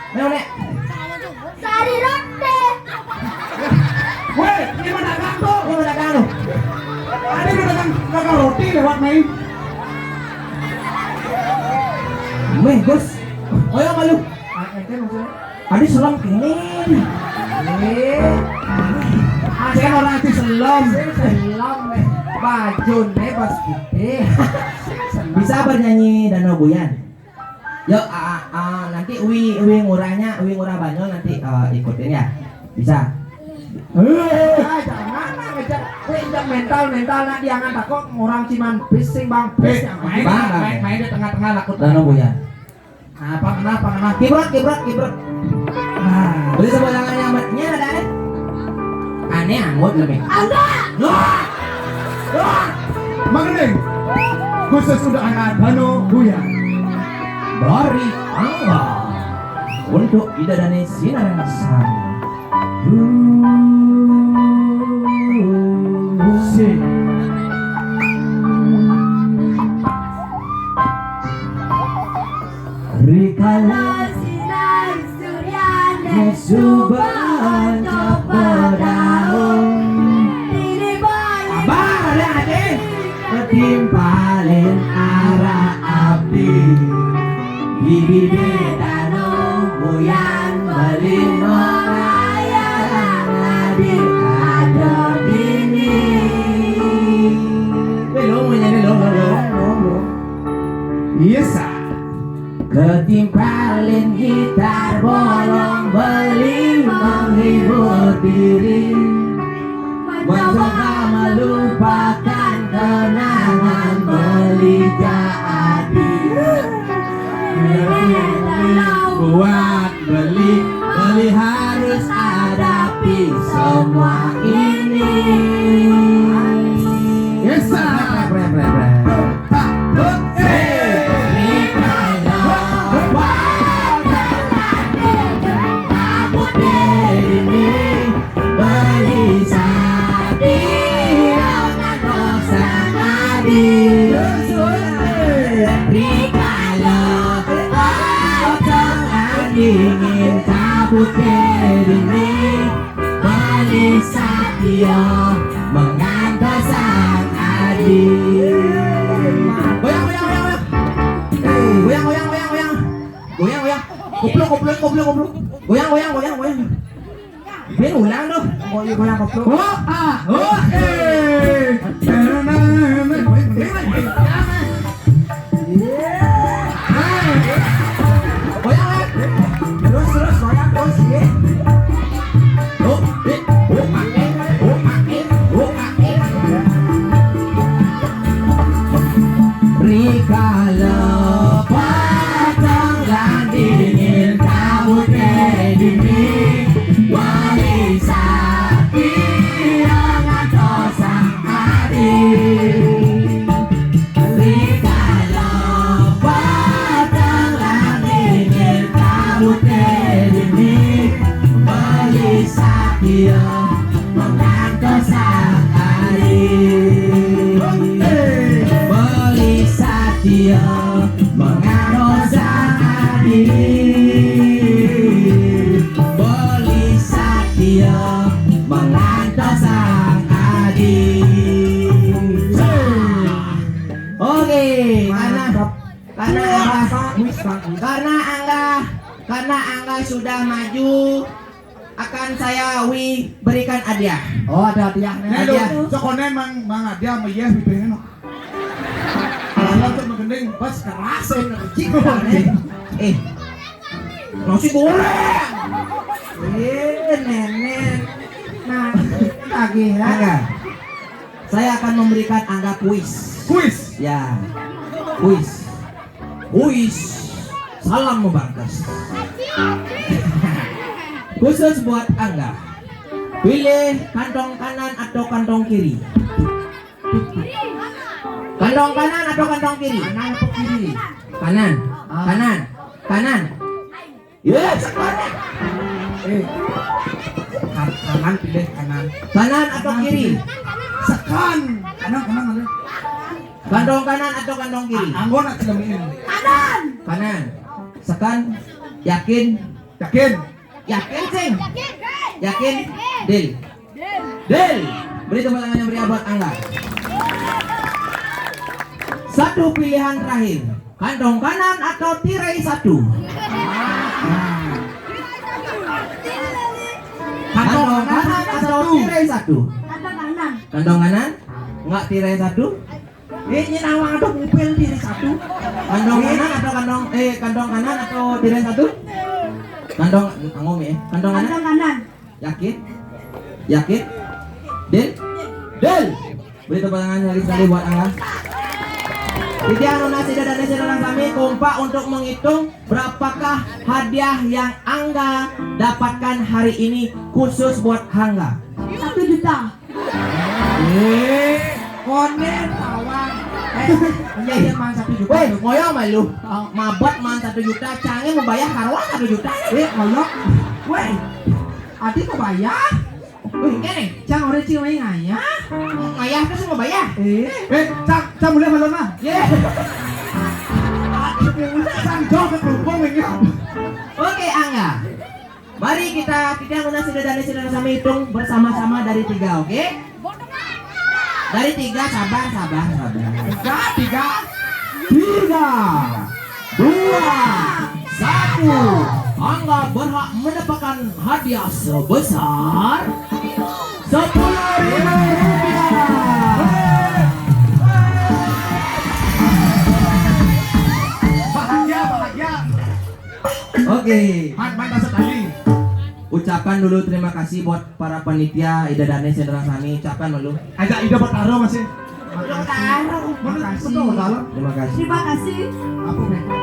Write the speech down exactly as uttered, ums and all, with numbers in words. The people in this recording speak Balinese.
Ayo, Nek. Sari roti. Woi, ini mah dagang tuh. Ini mah dagang tuh. Ada yang dagang, dagang roti lewat nih. Meh, Gus. Oh ya, malu. Ah, ente maksudnya? Tadi selam kene. Eh. Ah, saya orang itu selam. Selam, eh. Baju nih, bos putih. Bisa bernyanyi Danau Buyan? Yo, ah, ah, ah, nanti Uwi, Uwi ngurahnya, Uwi ngurah Banyol nanti, eh, ikutin ya. Bisa. Eh, ah, jangan lah, ngejak. Weh, ngejak mental, mental nak diangan takut orang ciman bis sing bang bis. Eh, yang main, bang, main, bang, main di tengah-tengah laku. Danau Buyan. Apa kena, apa kena? Kibrot, kibrot, kibrot. Nah, beli sebuah jangan nyaman. Ini ada, eh? Aneh anggut lebih. Angga! Wah! Wah! Mengenai khusus untuk anak Danau Buyan. Dari Angga untuk Ida Dani Sinarang Sari. Sing. Rikala sinar suryane suba coba daun. Ini boy. Abah, ada, ada. Ketimpalin arah api. Bibide Danau Buyan beli mengayah di ada bini. Belum, ini belum, belum, belum, belum. Iya, sa. Ketimpalin gitar bolong beli menghibur diri. Mencoba melupakan kenangan beli jadi. Buat beli, beli harus hadapi semua ini. Yes, sir. Bre, bre, bre. Hey. Beli sapi, orang dosa adi. Rikala otong angin kabut kedini. Beli sapi, mengantar sang adi. Goyang, goyang, goyang, goyang. Goyang, goyang, goyang, goyang. Goyang, goyang. Koplo, koplo, koplo, koplo. Goyang, goyang, goyang, goyang. Bin ulang tuh. Oh, iya, goyang koplo. Oh, ah, oh, eh. Goyang, eh. Terus, terus, goyang terus, ya. Oh, eh, oh, ah, eh, oh, ah, eh, oh, ah, eh. Rikala patang lan dingin kabut kedini, wali sapi angan tosang adi. Rikala patang lan dingin kabut kedini, beli sapi mengantos sang adi. Beli satia mengantos sang adi. Beli satia mengantos sang adi. Oke, karena, karena Angga, karena Angga, karena Angga sudah maju, akan saya Wi berikan hadiah. Oh, ada hadiahnya. Nih, hadiah. Lo, sokonen mang, mang hadiah sama iya, bibirnya, no. Kalau tuh menggending, pas kerasin, cik, eh, nasi goreng. Eh, nenek. Nah, lagi ya. Angga, saya akan memberikan Angga kuis. Kuis? Ya, kuis. Kuis. Salam membangkas. Khusus buat Angga. Pilih kantong kanan atau kantong kiri? Kantong kanan atau kantong kiri? Kanan atau kiri? Kanan. Ah. Kanan. Kanan. Yes. Eh. Kan-, kanan, pilih kanan. Kanan atau kiri? Sekan. Kanan, kanan, kanan. Kantong kanan atau kantong kiri? A-, anggon atau lemin? Kanan. Kanan. Sekan, yakin? Yakin? Yakin, Cing? Yakin? Deal. Deal. Beri tepuk tangan yang meriah buat Angga. Satu pilihan terakhir. Kantong kanan atau tirai satu? Kantong kanan atau tirai satu? Kantong kanan. Kantong kanan? Enggak tirai satu? Eh, ini nawang ada mobil tirai satu. Kantong kanan atau kantong, eh, kantong kanan atau tirai satu? Kantong, angom ya. Kantong kanan? Kantong kanan. Yakin? Yakin? Deal? Deal! Beri tepuk tangan lagi sekali buat Angga. Jadi anu nasi dan nasi orang kami kompak untuk menghitung berapakah hadiah yang Angga dapatkan hari ini khusus buat Angga. Satu juta. Eh, konen tawang. Eh, iya iya mang satu juta. Woi, ngoyo malu. Oh. Mabot mang satu juta, canggih membayar karuan satu juta. Eh, ngoyo. Woi, ati mau bayar? Wih, kene, cang orang cing ngayah. Ngayah terus mau bayar? Eh, eh, cang, cang boleh malu mah. Ye. Cang jauh ke kerupuk ini. Oke, Angga. Mari kita, kita guna sudah dan sudah sama hitung bersama-sama dari tiga, oke? Dari tiga, sabar, sabar, sabar. Tiga, tiga. Tiga, dua, satu. Angga berhak mendapatkan hadiah sebesar sepuluh ribu rupiah. Bahagia, bahagia. Oke. Man, man, rasa tadi. Ucapan dulu terima kasih buat para panitia Ida Dane Sendera Sami. Ucapan dulu. Aja Ida bertaruh masih. Bertaruh. Mana Makasih. Betul, bertaruh. Terima kasih. Terima kasih. Apa, Beb?